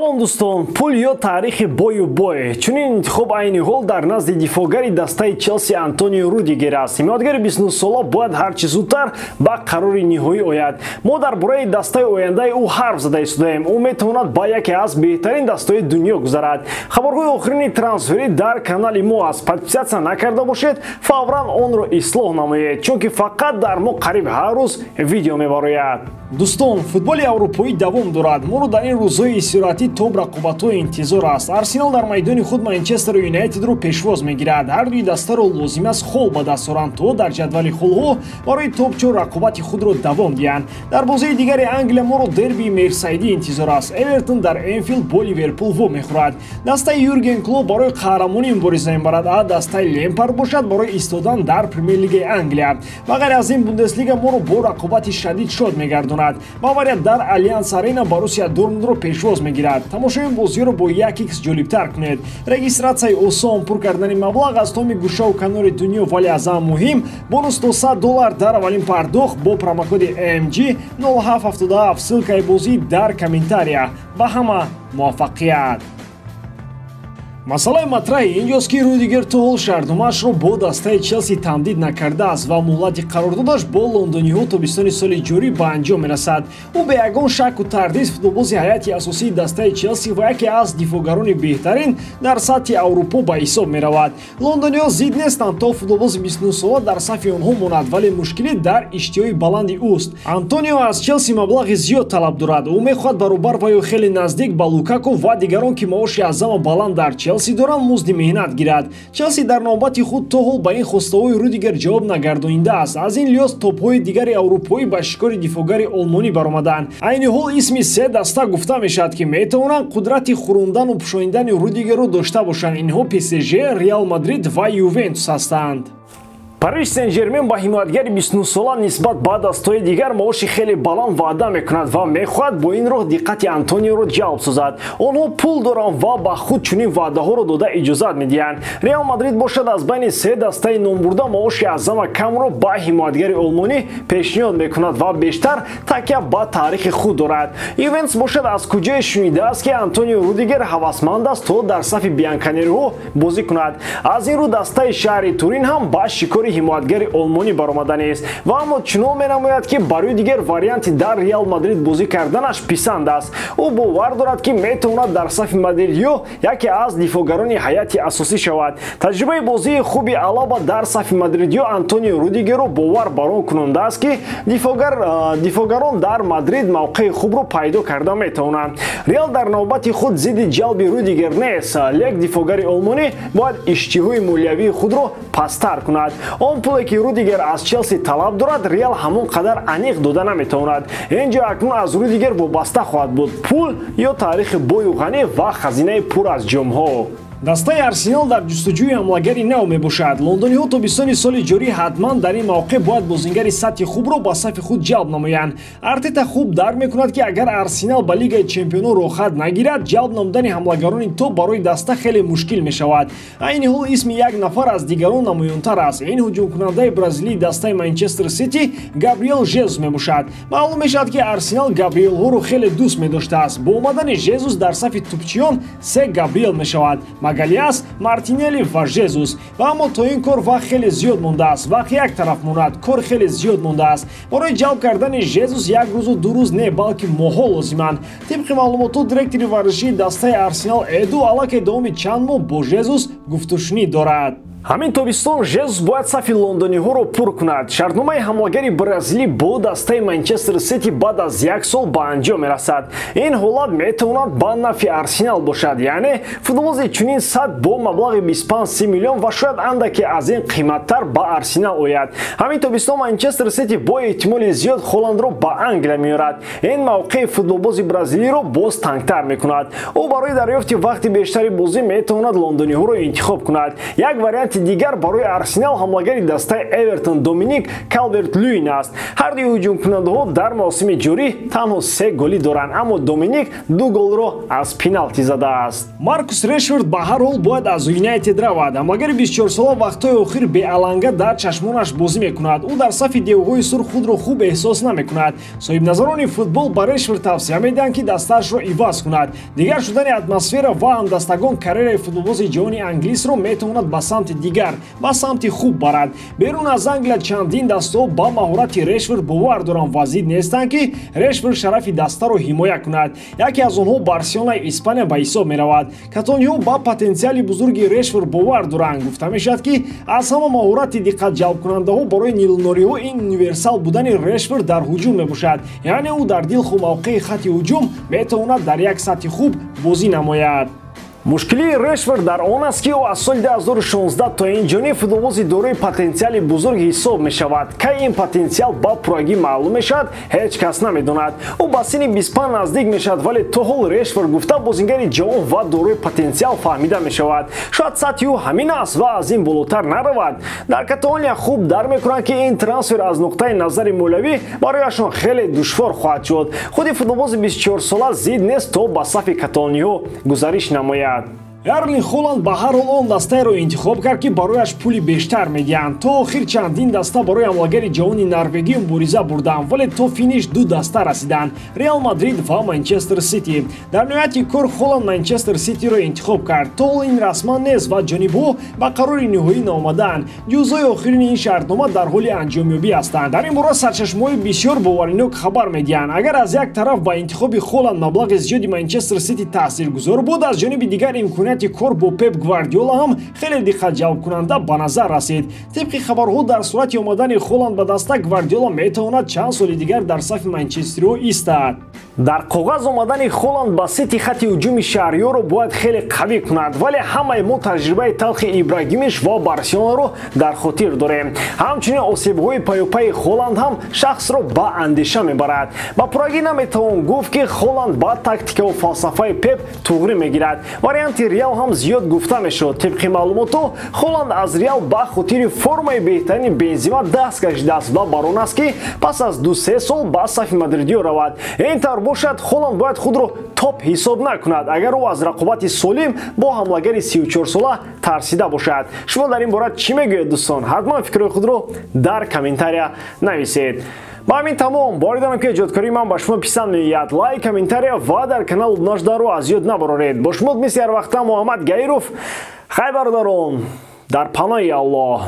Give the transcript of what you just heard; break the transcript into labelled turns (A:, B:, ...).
A: Салом дӯстон, пул ё таърихи бою бой. Чунин интихоб айни ҳол дар назди дифоъгари дастаи Челси Антонио Рудигер аст. Ҳимоятгари 29-сола бояд ҳарчи зудтар ба қарори ниҳоӣ ояд. Мо дар бораи дастаи ояндаи ӯ ҳарф зада истодаем. Ӯ метавонад ба яке аз беҳтарин дастаҳои дунё гузарад. Хабарҳои охирини трансферӣ дар канали мо аст. Подписаться накарда бошед, фавран онро ислоҳ намоед, чунки фақат дар мо қариб ҳар рӯз видео мебарояд. Дӯстон, футболи аврупоӣ давом дорад. Моро дар ин рӯзҳои истироҳатӣ топ рақобатҳо интизор аст. Арсенал дар майдони худ Манчестер Юнайтедро пешвоз мегирад. Ҳар дуи дастаро лозим аст хол ба даст оранд, то дар ҷадвали холҳо барои топ-чор рақобати худро давом диҳанд. Дар бозии дигари Англия моро дербии Мерсайдӣ интизор аст. Эвертон дар Энфилд бо Ливерпул вомехӯрад. Дастаи Юрген Клоп барои қаҳрамонӣ мубориза мебарад, а дастаи Лемпард бошад барои истодан дар Премер-лигаи Англия. Ба ғайр аз ин, Бундеслига моро бо рақобати шадид шод мегардонад. Бавария дар Алианс Арена Боруссия Дортмундро пешвоз мегирад. Тамошои бозиро бо 1x ҷолибтар кунед. Регистратсияи осон, пур кардани маблағ аз томи гӯшаву канори дунё, вале аз ҳама муҳим бонус то $100 дар аввалин пардохт бо промокоди MG 0777. Ссылкаи бозӣ дар комментария. Ба ҳама муваффақият! Масъалаи матраҳи инҷост, ки Рудигер то ҳол шартномаашро бо дастаи Челси тамдид накардааст ва муҳлати қарордодаш бо лондониҳо тобистони соли ҷорӣ ба анҷом мерасад. Ӯ бе ягон шаку тардид футболбози ҳайати асосии дастаи Челси ва яке аз дифоъгарони беҳтарин дар сатҳи Аврупо ба ҳисоб меравад. Лондониҳо зид нестанд, то футболбози 29-сола дар сафи онҳо монад, вале мушкилӣ дар иштиҳои баланди ӯст. Антонио аз Челси маблағи зиёд талаб дорад. Ӯ мехоҳад баробар ва ё хеле наздик ба Лукаку ва дигарон, ки маоши аз ҳама баланд дар Челси доранд, музди меҳнат гирад. Челси дар навбати худ то ҳол ба ин хостаҳои Рудигер ҷавоб нагардонидааст. Аз ин лиҳоз топҳои дигари аврупоӣ ба шикори дифоъгари олмонӣ баромаданд. Айни ҳол исми се даста гуфта мешавад, ки метавонанд қудрати хӯрондану пӯшонидани Рудигерро дошта бошанд. Инҳо ПСЖ, Реал Мадрид ва Ювентус ҳастанд. Париж Сен-Жермен ба ҳимоятгари 29-сола нисбат ба дастҳои дигар маоши хеле баланд ваъда мекунад ва мехоҳад бо ин роҳ диққати Антониоро ҷалб созад. Онҳо пул доранд ва ба худ чунин ваъдаҳоро дода иҷозат медиҳанд. Реал Мадрид бошад аз байни се дастаи номбурда маоши аз ҳама камро ба ҳимоятгари олмонӣ пешниҳод мекунад ва бештар такя ба таърихи худ дорад. Ювентус бошад аз куҷое шунидааст, ки Антонио Рудигер ҳавасманд аст, то дар сафи бианканериҳо бозӣ кунад. Аз ин рӯ дастаи шаҳри Турин ҳам ба шикори ҳимоятгари олмонӣ баромаданист ва аммо чунон менамояд, ки ба Рудигер варианти дар Реал Мадрид бозӣ карданаш писанд аст. Ӯ бовар дорад, ки метавонад дар сафи мадридиё яке аз дифоъгарони ҳайати асосӣ шавад. Таҷрибаи бозии хуби Алаба дар сафи мадридиё Антонио Рудигерро бовар бар он кунондааст, ки дифоъгарон дар Мадрид мавқеи хубро пайдо карда метавонанд. Реал дар навбати худ зидди ҷалби Рудигер нест, лек дифоъгари олмонӣ бояд иштиҳои молиявии худро пасттар кунад. Он пуле, ки Рудигер аз Челси талаб дорад, Реал ҳамон қадар аниқ дода наметавонад. Ин ҷо акнун аз Рудигер вобаста хоҳад буд: пул ё таърихи бою ғанӣ ва хазинаи пур аз ҷомҳо. Дастаи Арсенал дар ҷустуҷӯи ҳамлагари нав мебошад. Лондониҳо тобистони соли ҷорӣ ҳатман дар ин мавқеъ бояд бозингари сатҳи хубро ба сафи худ ҷалб намоянд. Артета хуб дарк мекунад, ки агар Арсенал ба Лигаи чемпионон роҳхат нагирад, ҷалб намудани ҳамлагарони топ барои даста хеле мушкил мешавад. Айни ҳол исми як нафар аз дигарон намоёнтар аст. Ин ҳуҷумкунандаи бразилии дастаи Манчестер Сити Габриэл Жезус мебошад. Маълум мешавад, ки Арсенал Габриэлҳоро хеле дӯст медоштааст. Бо омадани Жезус дар сафи тӯпчиён се Габриэл мешавад: Магалиас, Мартинелли ва Жезус. Ва аммо то ин кор вақт хеле зиёд мондааст. Вақт як тараф монад, кор хеле зиёд мондааст. Барои ҷалб кардани Жезус як рӯзу ду рӯз не, балки моҳҳо лозиманд. Тибқи маълумотҳо, директори варзишии дастаи Арсенал Эду аллакай давоми чанд моҳ бо Жезус гуфтушунид дорад. Ҳамин тобистон Жезус бояд сафи лондониҳоро пур кунад. Шартномаи ҳамлагари бразилӣ бо дастаи Манчестер Сити баъд аз як сол ба анҷом мерасад. Ин ҳолат метавонад ба нафъи Арсенал бошад, яъне футболбози чунин сатҳ бо маблағи 25-30 миллион ва шояд андаке аз ин қиматтар ба Арсенал ояд. Ҳамин тобистон Манчестер Сити бо эҳтимоли зиёд Холландро ба Англия меорад. Ин мавқеи футболбози бразилиро боз тангтар мекунад. Ӯ барои дарёфти вақти бештари бозӣ метавонад лондониҳоро интихоб кунад. Як варианти Варианти дигар барои Арсенал ҳамлагари дастаи Эвертон Доминик Калверт-Луин аст. Ҳар дуи ҳуҷумкунандаҳо дар мавсими ҷорӣ танҳо 3 голӣ доранд, аммо Доминик 2 голро аз пеналти задааст. Маркус Решфорд ба ҳар ҳол бояд аз Юнайтед равад. Ҳамлагари 24-сола вақтҳои охир беаланга дар чашмонаш бозӣ мекунад. Ӯ дар сафи девҳои сурх худро хуб эҳсос намекунад. Соҳибназарони футбол ба Решфорд тавсия медиҳанд, ки дастаашро иваз кунад. Дигар шудани атмосфера ва ҳамдастагон карьераи футболбози ҷавони англисро метавонад ба самти дигар, ба самти хуб барад. Берун аз Англия чандин дастаҳо ба маҳорати Решфорд бовар доранд ва зид нестанд, ки Решфорд шарафи дастаро ҳимоя кунад. Яке аз онҳо Барселонаи Испания ба ҳисоб меравад. Каталониҳо ба потенсиали бузурги Решфорд бовар доранд. Гуфта мешавад, ки аз ҳама маҳорати диққатҷалбкунандаҳо барои нилнориҳо ин универсал будани Решфорд дар ҳуҷум мебошад. Яъне ӯ дар дилху мавқеи хати ҳуҷум метавонад дар як сатҳи хуб бозӣ намояд. Мушкилии Решфорд дар он аст, ки ӯ аз соли 2016 то ин ҷониб футболбози дорои потенсиали бузург ҳисоб мешавад. Кай ин потенсиал ба пуррагӣ маълум мешавад, ҳеҷ кас намедонад. Ӯ ба синни 25 наздик мешавад, вале то ҳол Решфорд гуфта бозингари ҷавон ва дорои потенсиал фаҳмида мешавад. Шояд сатҳи ӯ ҳамин аст ва аз ин болотар наравад. Дар Каталония хуб дар мекунанд, ки ин трансфер аз нуқтаи назари молиявӣ барояшон хеле душвор хоҳад шуд. Худи футболбози 24-сола зид нест то ба сафи каталониҳо гузариш намояд. Эрлинг Холанд ба ҳар ҳол он дастаеро интихоб кард, ки барояш пули бештар медиҳанд. То охир чандин даста барои ҳамлагари ҷавони норвегӣ мубориза бурданд, вале то финиш 2 даста расиданд: Реал Мадрид ва Манчестер Сити. Дар ниҳояти кор Холанд Манчестер Ситиро интихоб кард. То ҳол ин расман нест ва ҷонибҳо ба қарори ниҳоӣ наомадаанд. Ҷузъҳои охирини ин шартнома дар ҳоли анҷомёбӣ ҳастанд. Дар ин бора сарчашмаҳои бисёр боваринок хабар медиҳанд. Агар аз як тараф ба интихоби Холанд маблағи зиёди Манчестер Сити таъсиргузор буд, аз ҷониби дигар имконият кор бо Пеп Гвардиола ҳам хеле диққатҷалбкунанда ба назар расид. Тибқи хабарҳо, дар сурати омадани Холанд ба даста, Гвардиола метавонад чанд соли дигар дар сафи Манчестериҳо истад. Дар коғаз омадани Холанд ба Сити хати ҳуҷуми шаҳриёро бояд хеле қавӣ кунад, вале ҳамаи мо таҷрибаи талхи Ибрагимиш ва Барселонаро дар хотир дорем. Ҳамчунин осебҳои паёпайи Холанд ҳам шахсро ба андеша мебарад. Ба пуррагӣ наметавон гуфт, ки Холанд ба тактикаву фалсафаи Пеп туғрӣ мегирад. Варианти Реал ҳам зиёд гуфта мешуд. Тибқи маълумотҳо, Холанд аз Реал ба хотири формаи беҳтарини Бензима даст кашидааст ва бар он аст, ки пас аз 2-3 сол ба сафи мадридиё равад. Ин тавр бошад, Холанд бояд худро топ ҳисоб накунад, агар ӯ аз рақобати солим бо ҳамлагари 34-сола тарсида бошад. Шумо дар ин бора чӣ мегӯед, дӯстон? Ҳатман фикрҳои худро дар комментария нависед. Ба ҳамин тамом. Боварӣ дорам, ки эҷодкории ман ба шумо писанд меояд. Лайк, комментария ва дар канал обуна аз ёд набароред. Бо шумо мисли ҳар вақта Муҳаммад Гаиров. Хай бародарон, дар паноҳи Аллоҳ.